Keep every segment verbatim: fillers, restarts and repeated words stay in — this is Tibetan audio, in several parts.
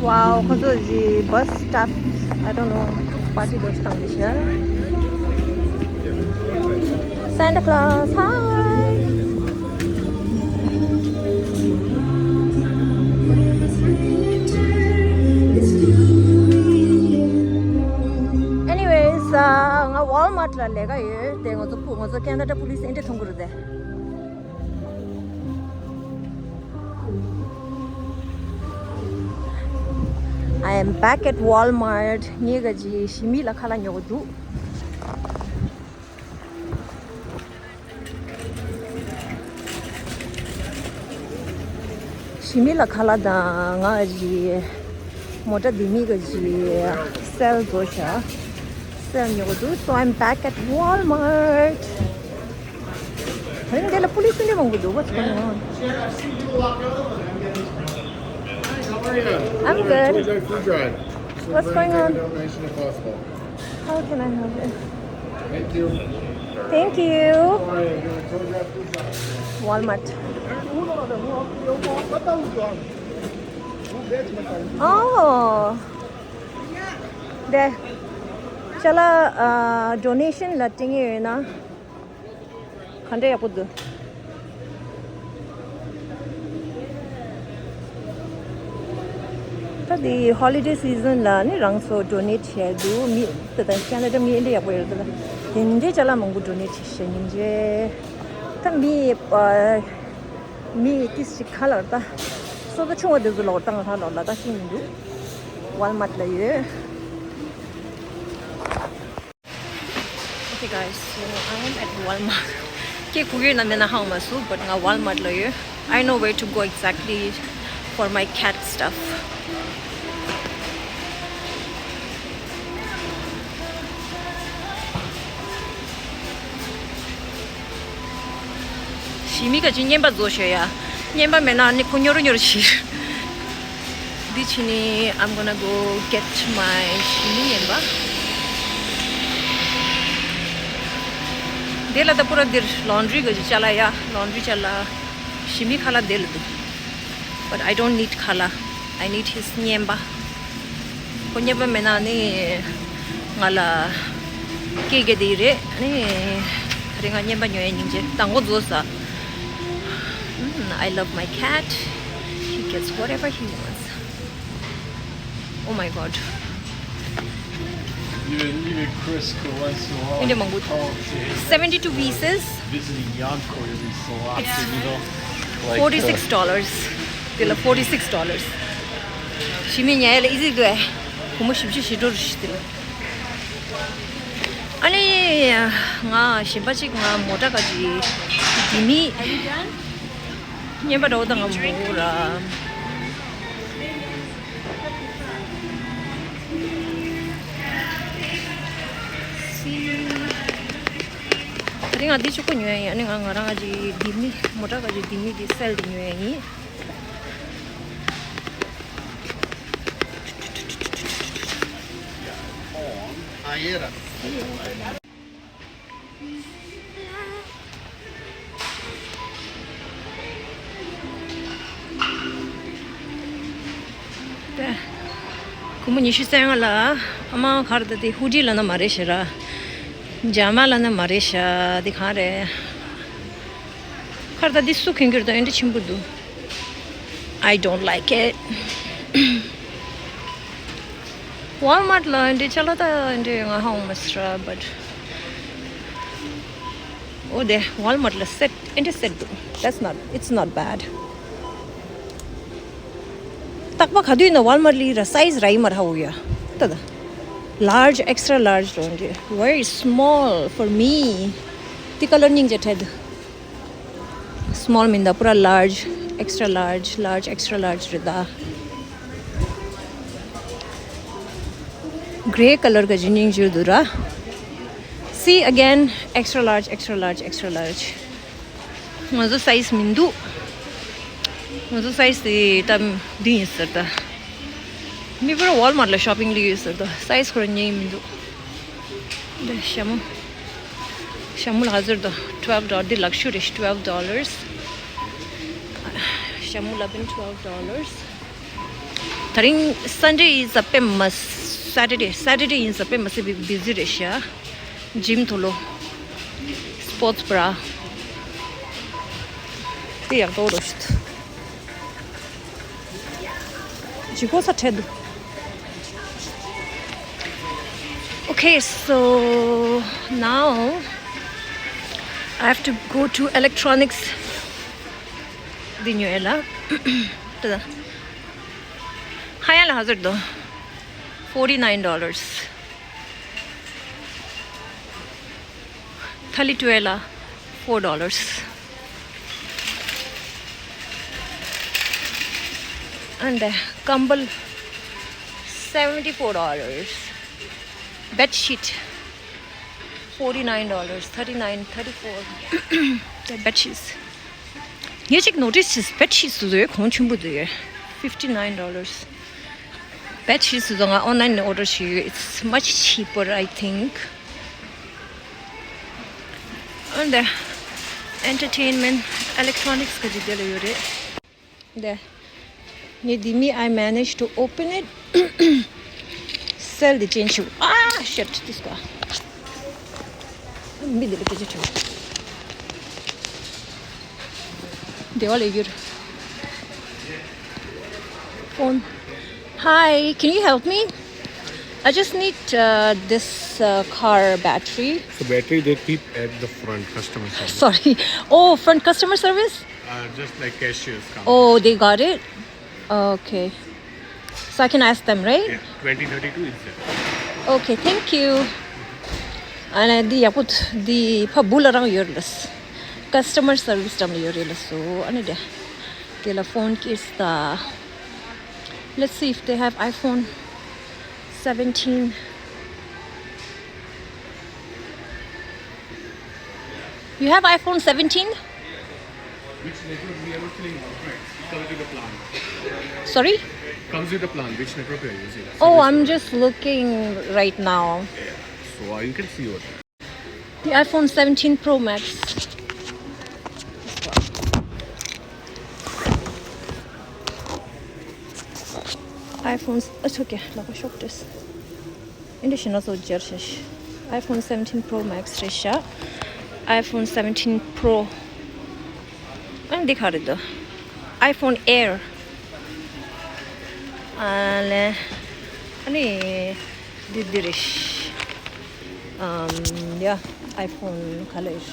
Wow, ཁོ་ཚོ་གི་bus stop, I don't know, party bus བཏང་གི་ཤག Santa Claus, hi. Anyways, uh, ང་Walmart ལ་ལས་ཀ་ཡོད། དེ་ང་ཚོ་ཕུ་ང་ཚོ་Canada police འདྲ་མཐོང་གི་རེད་དེ། I am back at Walmart. ངས་ག་ཅི་ཞི་མི་ལ་ཁ་ལག་ཉོ་གི་འདུག་ཞི་མི་ལ་ཁ་ལག་དང་ང་ག་ཅི་མོ་ཊ་དེ་མི་ག་ཅི་སེལ་བཟོ་བྱ། སེལ་ཉོ་གི་འདུག So I'm back at Walmart. ད་རིང་འདི་ལ་པུ་ལིས་འདྲ་མང་པོ་འདུག What's going on? I'm good. What's going on? How can I help you? Thank you. Walmart. Oh. ད་ཅ་ལག་ཨ་donation ལ་སྤྲད་ཡོད་ན། ག་འདྲ་ཡག་པོ་འདུག་ད་འདི་holiday season ལ་ནི་རང་ཚོ་donate བྱས་འདུག་མི་ད་ལྟ་Canada མི་འདི་ཡག་པོ་ཡོད་ད། དེ་འདྲའི་ཅ་ལག་མང་པོ་donate བྱེད་ཤེས་ཉིན་རེ། ད་མི་ཨ་མི་ཏིས་ཅིག་ཁ་ལར་ད་སོ་ད་ཆུང་བ་དེ་ཚོ་ལོག་ད་ང་ཧ་ལོག་ལ་ད་ཤེས་མི་འདུག Walmart ལ་ཡོད། Okay guys, so I am at Walmart. ཁྱེད་ག་པར་ཡོད་ན་མེད་ན་ཧ་གོ་མ་སོང་། but ང་Walmart ལ་ཡོད། I know where to go exactly for my cat stuff. ཞི་མི་ག་ཅི་རྔན་པ་བཟོ་ཤོག་ཡ། རྔན་པ་མེད་ན་ནི་ཁོ་ཉོ་རུ་ཉོ་རུ་ཤི། འདི་ཕྱིན་ནི་I'm gonna go get my ཞི་མི་རྔན་པ། དེ་ལ་ད་པུ་ར་འདིར་laundry ག་ཅི་ཅ་ལག་ཡ། laundry ཅ་ལག་ཞི་མི་ཁ་ལག་དེ་ལ་འདུག But I don't need ཁ་ལག I need his རྔན་པ། ཁོ་རྔན་པ་མེད་ན་ནི་ང་ལ་སྐད་རྒྱག་དེ་རེད། ནི་ད་རེས་ང་རྔན་པ་ཉོ་ཡ་སྙིང་རྗེ། དང་པོ་རྫོགས་ས། Mm, I love my cat. He gets whatever he wants. Oh my god. Even even Chris go once in a while. འདི་མང་པོ། Seventy two pieces. Visiting Yanko every so often, you know. Like, forty six dollars. དེ་ལ་forty six dollars. ཞི་མི་ཉལ་ལ་ཨི་ཟིག་འདུག་ཨེ། སྒོར་མོ་བཞི་བཅུ་ཞིག་འགྲོ་རུ་ཞིག་དེ་ལ། ཨ་ནི་ང་གཞན་པ་ཅིག་ང་མོ་ཊ་ག་ཅི་དེ་མི་རྔན་པ་འདྲ་བོ་དང་ང་མོ་ར། ད་རིང་ང་འདི་གཅིག་པོ་ཉོ་ཡ་ཡིན། ཨ་ནི་ང་ང་རང་ག་ཅི་དེ་མི་མོ་ཊ་ག་ཅི་དེ་མི་དེ་སེལ་དེ་ཉོ་ཡ་ཡིན། ད་སྒོར་མོ་ཉི་ཤུ་རྩ་ལྔ་ལ། ཨ་མ་ག་རེ་ད་དེ་ཧུ་ཌི་ལབ་ན་མ་རེད་ཤག་ར། ཇ་མ་ལབ་ན་མ་རེད་ཤག་དེ་ག་རེད། ག་རེ་ད་དེ་སུ་གྱོན་གྱི་རེད་ད། ཨེ་འདྲ་ཆེན་པོ་འདུག I don't like it. Walmart ལ་འདི་ཅ་ལག་ད་འདི་ང་ཧ་གོ་མ་སོང་ར། but འོ་དེ་Walmart ལ་སེཊ་འདི་འདྲ་སེཊ་འདུག That's not, it's not bad. རྟག་པ་ག་དུས་ན་Walmart ལ་ར་སའི་ཛི་ར་ཡི་མར་ཧ་གོ་ཡ། ད་ད་large, extra large རོ་འདི། Very small for me. དེ་ཀ་ལར་སྙིང་རྗེ་འདུག Small མིན་ད། པུ་ར་large, extra large, large, extra large རེད་ད། Grey colour ག་ཅི་སྙིང་རྗེ་འདུག་ར། See again, extra large, extra large, extra large. ང་ཚོ་སའི་ཛི་མི་འདུག་ང་ཚོ་སའི་ཛི་དེ་ད་འདི་ཡིན་ཟེར་ད། མི་པུ་ར་Walmart ལ་shopping ལ་ཡོད་ཟེར་ད། སའི་ཛི་ཁོ་རང་ཉན་གྱི་མི་འདུག་འདི་ཞྭ་མོ། ཞྭ་མོ་ལ་ག་ཚོད་རེད་ད། Twelve dollars. འདི་luxury རེད། Twelve dollars. ཞྭ་མོ་ལ་བིན་twelve dollars. དེ་རིང་Sunday is a དཔེ་མ། Saturday, Saturday is a དཔེ་མ་སྲིད་པའི་busy རེད་ཤག Gym དུ་ལོ། Sports bra དེ་ཡག་པོ་རོ་ཤུད། ཇི་གོ་ས་ཁྲེད་འདུག Okay, so now I have to go to electronics. འདི་ཉོས་ལ། ད་ཧ་ཡ་ལ་ཧ་ཟེར་དོ། Forty nine dollars. ཐ་ལི་ཊུ་ཝེ་ལ་four dollars. And uh, ཀམ་བལ་seventy four dollars. Bed sheet forty nine dollars, thirty nine, thirty four. The bed sheets. ངས་ཅིག་notice བྱས། bed sheets དེ་གོང་ཆེན་པོ་འདུག fifty nine dollars. Bed sheets དེ་ང་online ནས་order བྱས་ཡོད། It's much cheaper, I think. And the entertainment, electronics ག་ཅིག་དེ་ལ་ཡོད་རེད། འདི། ངས་འདི་མི། I managed to open it. Sell the change. Ah, shit, this guy. མི་འདི་ལ་སྐད་ཆ་དྲིས། འདི་བ་ལས་ཡུར། Phone. Hi, can you help me? I just need uh, this uh, car battery. So battery they keep at the front customer service. Sorry. Oh, front customer service? Uh, just like cashiers come. Oh, they got it? Okay. So I can ask them, right? Yeah, twenty thirty-two is there. Okay, thank you. ཨ་ནི་འདི་ཡག་པོ། འདི་ཕ་བུ་ལ་རང་ཡོད་ལ། Customer service ལ་ཡོད་རེད་ལ། So ཨ་ནི་དེ། དེ་ལ་phone case ད། Let's see if they have iPhone seventeen. You have iPhone seventeen? Which network we are not selling outright? It comes with the plan. Sorry? Comes with the plan, which network we are using. Oh, service I'm plan. Just looking right now. Yeah. So uh, you can see what. The iPhone seventeen Pro Max. iPhones, it's okay. ལག་པ་ཤོག་དྲེས། ཨིན་དྲ་ཤི་ན་སོ་ཇར་ཤ་ཤ། iPhone seventeen Pro Max རེད་ཤག iPhone seventeen Pro. ཨ་འདི་ག་རེད་འདུག iPhone Air. ཨ་ལེ། ཨ་ནི་འདི་འདི་རེད་ཤག་ཨམ། ཡ། iPhone ག་ལེར།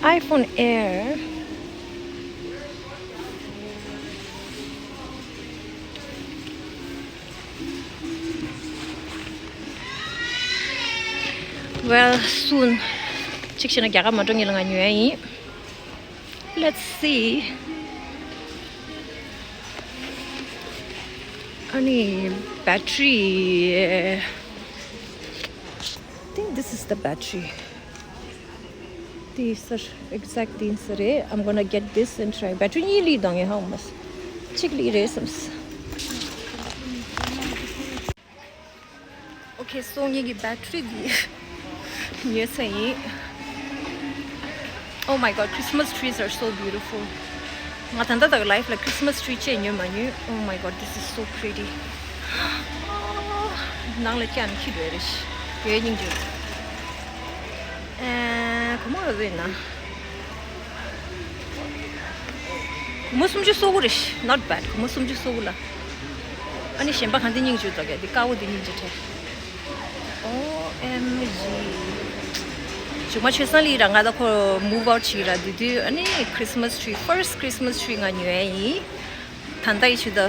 iPhone Air. Well, soon. གཅིག་བྱས་ན་རྒྱ་གར་མ་འགྲོ་སྔོན་ལ་ང་ཉོ་ཡ་ཡིན། Let's see. ཨ་ནི་battery. I think this is the battery. དེ་ཡིན་ས་རེད། Exact དེ་ཡིན་ས་རེད། I'm gonna get this and try. Battery གཉིས་ལི་དང་ངས་ཧ་མ་སོང་། གཅིག་ལི་རེད་བསམས། Okay, so ངེད་ཀྱི་battery འདི་ཉོས་ཚར་ཡིན། Oh my god, Christmas trees are so beautiful. ང་ད་ལྟ་དག་life ལ་Christmas tree གཅིག་ཉོས་མ་མྱོང་། Oh my god, this is so pretty. ནང་ལ་ཅང་ཁྱི་འདྲ་རེད། དེའི་སྙིང་རྗེ། ཨེ། གོ་མོ་ཡོད་ན། སྒོར་མོ་སུམ་ཅུ་སོ་དགུ་རེད། Not bad. སྒོར་མོ་སུམ་ཅུ་སོ་དགུ་ལ། ཨ་ནི་གཞན་པ་གང་དེ་སྙིང་རྗེ་འདུག་གས། དེ་དཀར་པོ་དེ་སྙིང་རྗེ་ཁྲེལ། OMG. མཇུག་མ་ཆོས་སང་ལི་རང་ག་ད་ཁོ་move out བྱེད་ར་དེ་དུས་ཨ་ནི་Christmas tree, first Christmas tree ང་ཉོས་ཡིན། ད་ལྟ་ཡི་ཆུ་ད།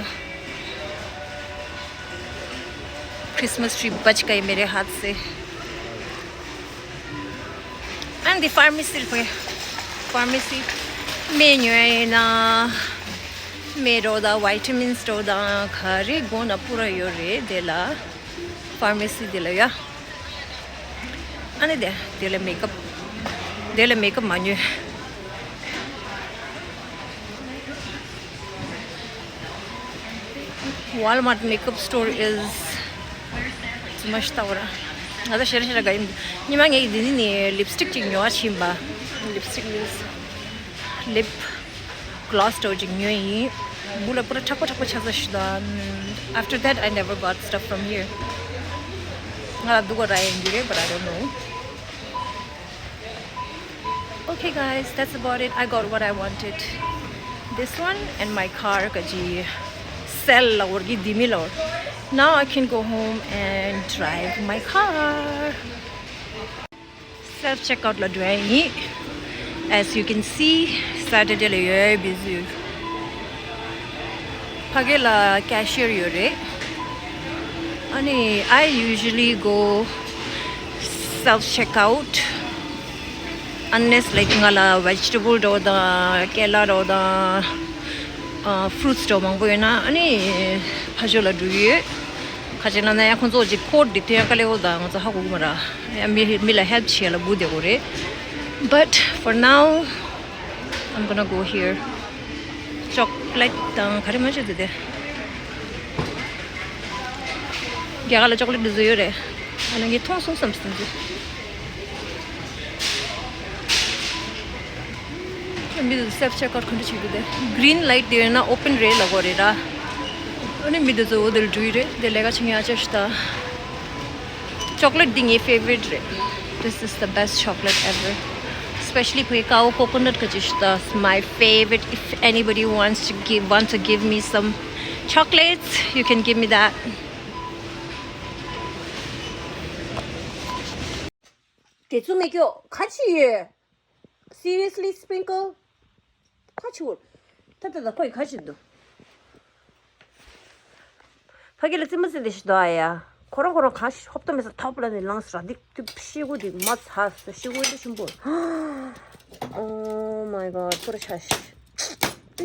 Christmas tree बच गई मेरे हाथ से. And the pharmacy, pharmacy. མེ་ཉོས་ཡིན་ན། མེ་འགྲོ་དང་vitamins འགྲོ་དང་ག་རེ་དགོས་ན་པུ་ར་ཡོད་རེད་དེ་ལ། Pharmacy དེ་ལ་ཡ། ཨ་ནི་དེ་དེ་ལ་makeup. དེ་ལ་makeup མ་ཉོས། Walmart makeup store is too much ལྟ་བ་ར། ང་ཚོ་ཤེར་ཤེར་ག་ཡིན། ཉི་མ་ངས་འདི་ནི་ལིབ་སྟིག་ཅིག་ཉོ་བ་ཕྱིན་པ། ལིབ་སྟིག་མིན་ལིབ་གློ་སི་འདྲ་བོ་ཅིག་ཉོས་ཡིན། འོ་ལ་པུ་ར་མཁྲེགས་པོ་མཁྲེགས་པོ་ཆགས་ས་ཞིག་དང་། After that, I never bought stuff from here. ང་ལ་སྡུག་ག་ར་ཡིན་རྒྱུ་རེད། But I don't know. Okay, guys, that's about it. I got what I wanted. This one and my car. ག་ཅི་སེལ་ལ་འོར་གི་དི་མི་ལོར། Now I can go home and drive my car. Self checkout ལ་འགྲོ་ཡ་ཡིན། As you can see, Saturday ལ་ཡོད་བི་ཟུ། ཕ་གི་ལ་cashier ཡོད་རེད། ཨ་ནི་I usually go self checkout unless, like, ང་ལ་vegetable འདྲ་བོ་དང་ཀེ་ལ་འདྲ་བོ་དང་fruits འདྲ་བོ་མང་པོ་ཡོད་ན། ཨ་ནི་ཕ་ཤོ་ལ་འགྲོ་གི་ཡོད། ཁ་ཅིག་ན་ན་ཡང་ཁོང་ཚོ་ཅིག་ཁོ་འདི་ཐོན་ཡང་དཀའ་ལས་འོ་དང་ང་ཚོ་ཧ་གོ་གི་མ་ར། ཡང་མི་མི་ལ་help བྱེད་ལ་སྒུག་བསྡད་དགོས་རེད། But for now, I'm gonna go here. Chocolate དང་ག་རེ་མ་བྱེད་དེ་དེ། རྒྱ་གར་ལ་chocolate འདི་བཟོ་ཡོད་རེད། ཨ་ནི་ངས་མཐོང་སོང་བསམ་སོང་ཟེར། མི་དེ་self checkout ག་འདྲ་བྱེད་དགོས་དེ། Green light དེ་ཡོད་ན་open རེད་ལབ་དགོས་རེད་ར། ཨ་ནི་མི་དེ་ཚོ་འོ་དེར་འགྲོ་ཡི་རེད། དེ་ལས་ཀ་བྱེད་མཁན་ཨ་ཅག་ཞིག་དང་། Chocolate འདི་ངའི་favorite རེད། This is the best chocolate ever. Especially ཕ་གི་ཀའོ་coconut ག་ཅི་ཞིག་དང་། My favorite. If anybody wants to give, want to give me some chocolates, you can give me that. དེ་ཚོ་མི་སྐྱོ་ག་ཅི་ཡོད། Seriously, Sprinkle? ཁ་ཆུ་བོར། ད་ད་ད་ཁོ་ཡི་ཁ་ཆུ་འདུག་ཕ་གི་ལ་རྩེད་མོ་རྩེ་དེ་ཞིག་འདུག་ཨ་ཡ། ཁོ་རང་ཁོ་རང་གང་ཞིག་ཧོབ་ཏོ་མེད་ས་ཐོབ་ལ་ནི་ལངས་ར། འདི་དུ་ཤི་གུ་འདི་མ་ཚ་ས་ཤི་གུ་འདི་ཆུན་པོ། Oh my God. པུ་ར་ཆ་ཤི།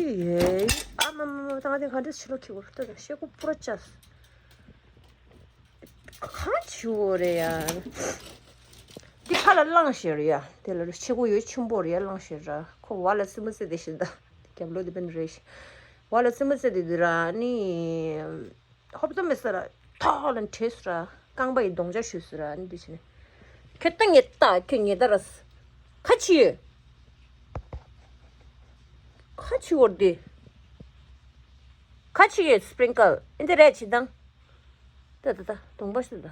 ཨི་ཡེ། ཨ་མ་མ་མ། ད་ང་དེ་ག་འདྲ་ཕྱི་ལོགས་ཁྱི་བོར། ད་ད་ཤི་གུ་པུ་ར་ཆ། གང་བྱེད་འོ་རེད་ཡ། འདི་ཁ་ལ་བླངས་ཤེར་ཡ། དེ་ལ་ཆེ་གོ་ཡོད་ཆེན་པོ་རེད་ཡ། བླངས་ཤེར་ར། ཁོ་བ་ལ་སི་མོ་སེ་དེ་ཤི་ད། རྒྱབ་ལོ་དེ་པན་རེད་ཤི། བ་ལ་སི་མོ་སེ་དེ་དུ་ར་ནི། ཧོབ་ཏོ་མེད་ས་ར། ཐོག་ལ་བྲེས་སུ་ར། རྐང་པ་ཡི་གདོང་ཆ་ཞུས་སུ་ར་ནི་དེ་ཤི་ནི། ཁྱོད་ལྟ་ངེ་ལྟ་ཁྱོད་ངེ་ལྟ་ར། ཁ་ཆི་ཡོད། ཁ་ཆི་འོར་དེ། ཁ་ཆི་ཡོད་Sprinkle། ཨེ་འདི་རེད་ཆི་དང་། ད་ད་ད་གདོང་པ་ཞིག་ད།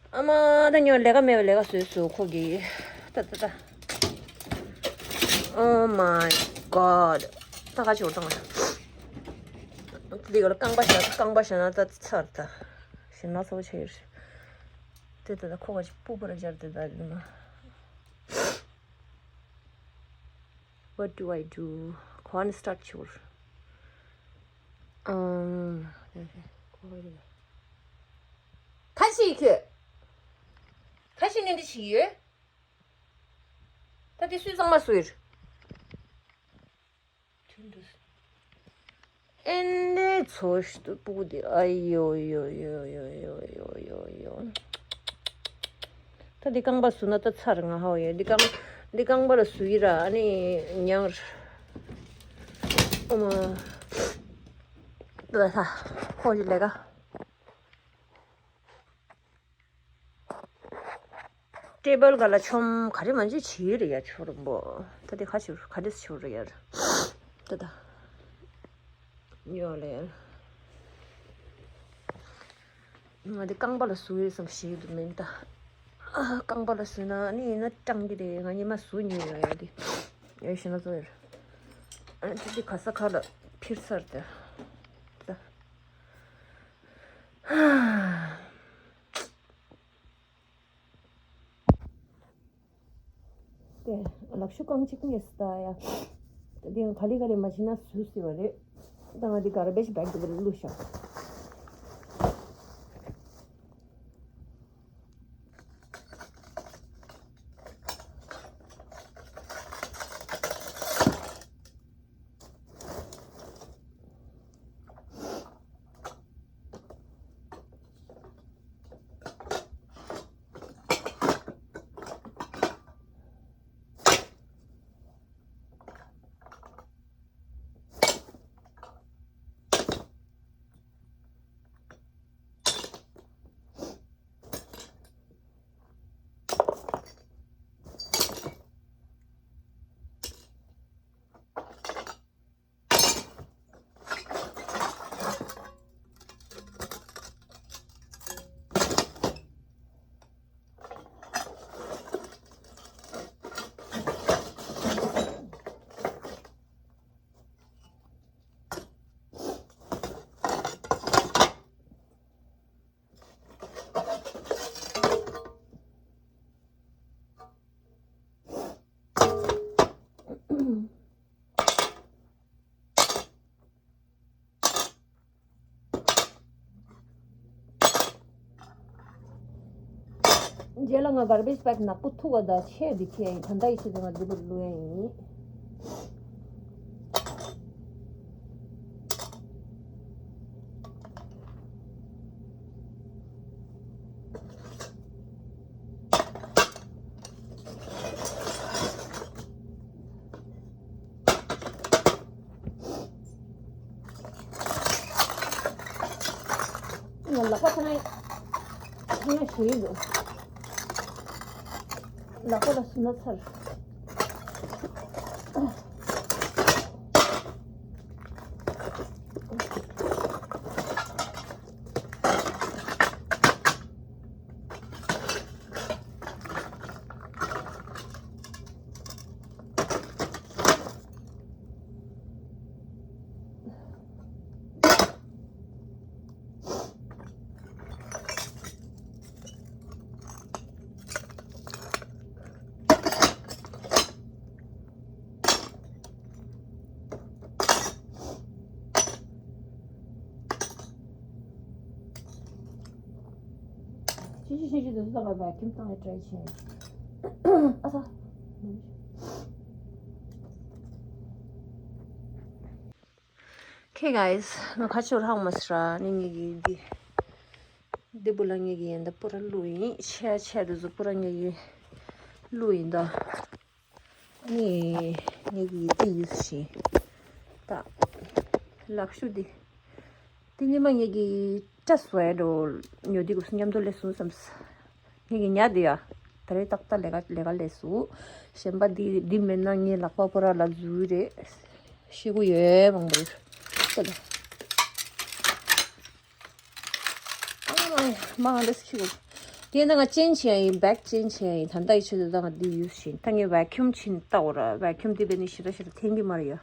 ཨ་མ་ད་ཉོ་ལས་ཀ་མེད་པའི་ལས་ཀ་བཟོས་སུ་ཁོ་གིས། ད་ད་ད། Oh my God. ད་ག་ཅོར་དང་། འདི་ག་ལ་རྐང་པ་བཞག་རྐང་པ་བཞག་ན་ད་ཚར་ད། ཞེ་ན་ཚ་བོ་ཆེ་ཡོད། དེ་ད་ད་ཁོ་ག་ཅི་སྤུ་པར་སྦྱར་དེ་ད་ཡིན་ན། What do I do? གོ་ནས་start ཆོར། ཨང་། ཁ་ཤས་ཁྱོད། ཁ་ཤས་ནས་འདི་ཞིག་ཡོད། ད་དེ་སུས་གཙང་མ་བཟོས། ཨེ་ནས་ཚོ་ཞིག་ཏུ་སྤུ་གུ་དེ་ཨ་ཡོ་ཡོ། ད་འདི་རྐང་པ་བཟུང་ན་ད་ཚར་ང་ཧའོ་ཡོད། འདི་རྐང་འདི་རྐང་པ་ལ་བཟུང་ཡི་ར། ཨ་ནི་ཉང་ར། ཨོ་མ། ད་ད་ཁོ་ཡི་ལས་ཀ། ཊེ་བལ་ག་ལ་ཆོམ་ག་རེ་མ་བྱེད་བྱེད་རེད་ཡ་ཆོ་རོ་པོ། ད་དེ་ཁ་ཆུ་ག་རེ་ཆོ་རེད་ཡ། ད་ད། ཡོ་ལེ། ང་དེ་རྐང་པ་ལ་ཟུག་ཡོད་བསམ་ཞིག་འདུག་མིན་ད། རྐང་པ་ལ་ཟུག་ན་ནི་ཡིན་ན་སྐྲང་གི་རེད། ང་ཉི་མ་ཟུག་ཉོས་ཡོད་ཡ་དེ། ཡོད་ཤི་ན་ཚོ་ཡོད། ཨ་ནི་དེ་ག་ས་ཁ་ལ་ཕིར་ཚར་ཏེ། ད། དེ་ལག་ཤུ་རྐང་གཅིག་ཉོས་སི་ད་ཡ། དེ་ཡང་ག་ལེ་ག་ལེ་མ་བྱིན་ན་ཟུག་སི་བ་རེད། ད་ང་དེ་garbage bag དེ་བར་བླུགས་ཤག་རྗེས་ལ་ང་གར་བེཇ་པེག་ནག་པོ་ཐུག་ག་ད་ཆེ་འདི་ཁྱེད་ཡིན། ད་ལྟ་ཡི་ཆེད་དུ་ང་འདི་པར་བླུག་ཡ་ཡིན། ང་ལག་པ་ཚང་མ་ཚང་མ་ཞིག་འདུག་ལག་པ་ལ་སུན་ན་ཚར། ཤི་ཤི་ཤི་ཤི་དེ་ཚོ་ད་ག་བེ་ཁྱུམ་བཏང་ཡ་ཊ་རའི་བྱས། ཨ་ཚ། Okay guys, ང་ཁ་ཆུ་ཧང་མ་སི་ར་ནི་ངེད་ཀྱི་འདི་འདི་བུ་ལ་ངེད་ཀྱི་ཡན་ད་པུ་ར་ལུ་ཡིན། ཆེ་ཆེ་དུ་ཟུ་པུ་ར་ངེད་ཀྱི་ལུ་ཡིན་ད། ངེད་ངེད་ཀྱི་འདི་ཡུས་ཤིང་ད་ལག་ཤུ་འདི་འདི་ཉི་མ་ངེད་ཀྱི་བཀྲ་སོ་ཡ་འགྲོ་ཉོ་འདི་གུ་སུ་མཉམ་དུ་ལས་སུ་བསམ་ས། ངེད་ཀྱི་ཉ་དེ་ཡ། ད་རེས་ཏག་ཏག་ལས་ཀ་ལས་ཀ་ལས་སུ། གཞན་པ་འདི་འདི་མེད་ན་ངའི་ལག་པ་པོ་ར་ལ་འཛུལ་རེད། ཤི་གུ་ཡོད་མང་པོ་ཡོད། ད་ད། ཨ་མ་ང་འདྲ་སི་ཤི་གུ། དེ་ན་ང་ཅེན་བྱས་ཡིན། བེག་ཅེན་བྱས་ཡིན། ད་ལྟ་ཡི་ཆེད་དུ་ད་ང་འདི་ཡུས་བཞིན་ད་ངས་བེ་ཁྱུམ་ཕྱིན་ལྟ་འོ་ར། བེ་ཁྱུམ་འདི་བས་ནི་ཞི་ར་ཞི་ར་འཐེན་གི་མ་རེད་ཡ།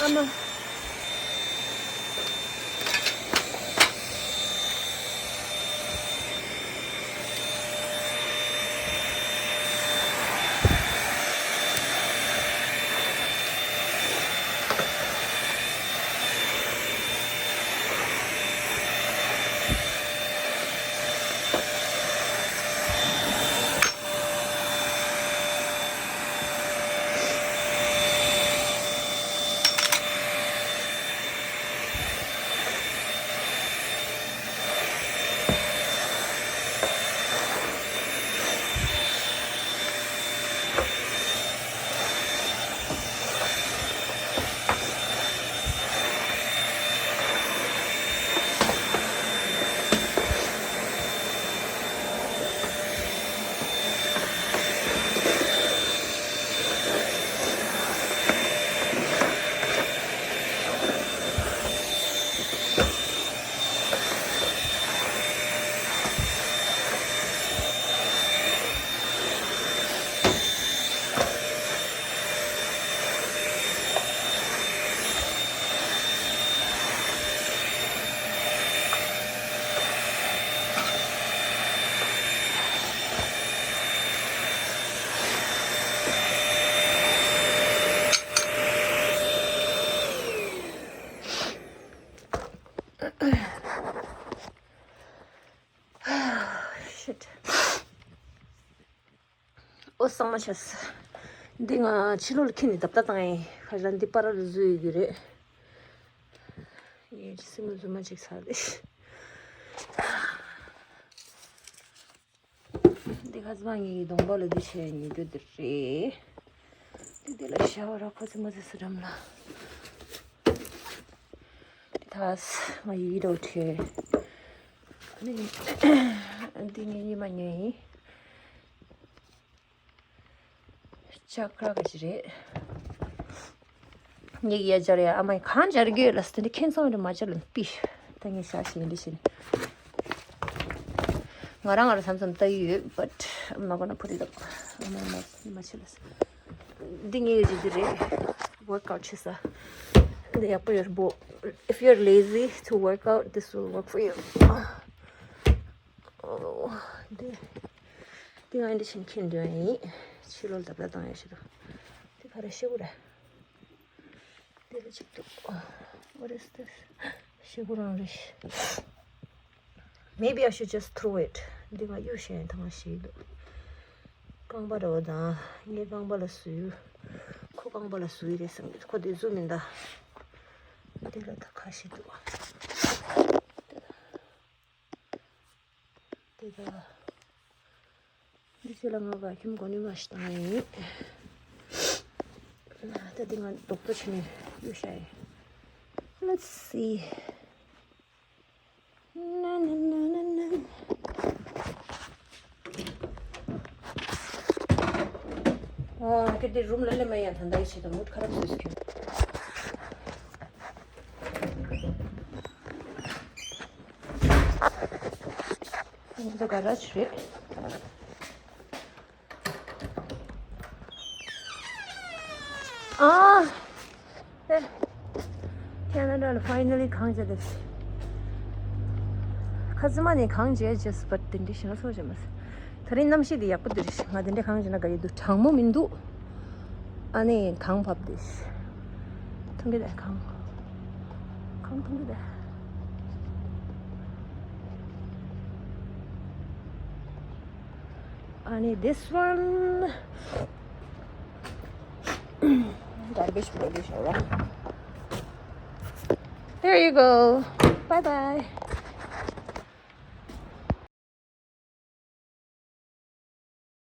ཨ་མ། ཨོ་གཙང་མ་ཆགས། འདི་ང་ཕྱི་ལོགས་ལ་འཁྱེར་ནས་བརྡབ་བརྡབ་བཏང་ཡིན། ཁ་ཤས་འདི་པར་ལ་བཟོས་ཡོད་ཀྱི་རེད། ངས་སེམས་ལ་རྫུན་མ་ཅིག་ཟ་རེད། འདི་ཁ་ཙ་ངའི་གདོང་པ་ལ་འདི་བྱས་ཉོ་རྒྱུ་འདི་རེད། འདི་འདི་ལ་ཤ་བ་ར་ཁོ་ཚོ་མ་ཚོ་སུ་འགྲམ་ལ། འདི་ཐ་ས་ང་ཡིད་འགྲོ་བྲེལ། འདི་ངའི་ཉི་མ་ཉོས་ཡིན། ལྕགས་ཁ་ག་ཅི་རེད། ངེད་ཀྱི་ཡ་སྦྱར་ཡ་ཨ་མ་ཡི་གང་སྦྱར་གི་ཡོད་ལ་སྟེ་འདི་ཁྱེད་ཚོ་འདི་མ་སྦྱར་ལ་པི། ད་ངས་ཤ་ཞིག་འདི་བཞིན། ང་རང་ང་རང་བསམ་བསམ་ལྟ་ཡི་ཡོད། But I'm not gonna put it up. ཨ་མ་མ་མ་ཆེ་ལ་ས། འདི་ངེད་ཀྱི་འདི་རེད། Workout བྱེད་ས། འདི་ཡག་པོ་ཡོད་པོ། If you're lazy to work out, this will work for you. འདི་འདི་ང་འདི་བཞིན་འཁྱེར་འདོན་ཡིན། ཕྱི་ལོགས་ལ་བརྡབ་བརྡབ་བཏང་ཡ་ཞིག་འདུག་འདི་ག་རེ་ཤེ་གུ་རེད། འདི་ལ་ཅིག་འདུག What is this? ཤེ་གུ་རང་རེད། Maybe I should just throw it. འདི་ང་གཡུག་བཞག་ཡིན། ཐང་ཞིག་འདུག་རྐང་པ་རེད་པ། དང་ངའི་རྐང་པ་ལ་བཟོས། ཁོ་རྐང་པ་ལ་བཟོས་རེད་བསམ་གྱི་འདུག་ཁོ་དེ་བཟོ་མིན་ད། འདི་ལ་ད་ཁ་ཤས་འདུག་འདི་ལ། འདི་ལ། འདི་ཚོ་ལ་ང་བ་ཁྱིམ་གོ་ནི་མ་ཞིག་བཏང་ཡིན། ད་འདི་ང་རྡོག་ཏོ་བྱས་ནས་གཡུག་བཞག་ཡིན། Let's see. ཨོ་ཁྱེད་དེ་རུམ་ལ་སླེབས་མ་ཡང་ད་ལྟ་ཡི་ཆེད་དུ་མུ་ཁ་རབ་བཟོས་སུ་ཁྱོད། འདི་ག་ར་ཆུ་རེད། ཨ། ཨེ། ཁེ་ན་ཌ་ལ་ཕའི་ནལ་ལི་གངས་ཆགས་ཏེ། ཁ་ཙ་མ་ནས་གངས་ཆགས་ཅེས་པ་དེ་འདྲ་ཞིག་ན་སོ་ཅེས་མ་ཟད། ད་རིང་གནམ་གཤིས་འདི་ཡག་པོ་འདུག་ང་དེ་འདྲ་གངས་ཆགས་ན་དགའ་ཡི་འདུག་གྲང་མོ་མི་འདུག་ཨ་ནི་གངས་བབས་ཏེ། མཐོང་གི་རེད་གངས། གངས་མཐོང་གི་རེད། ཨ་ནི་this one. Garbage produce, all right. There you go. Bye bye.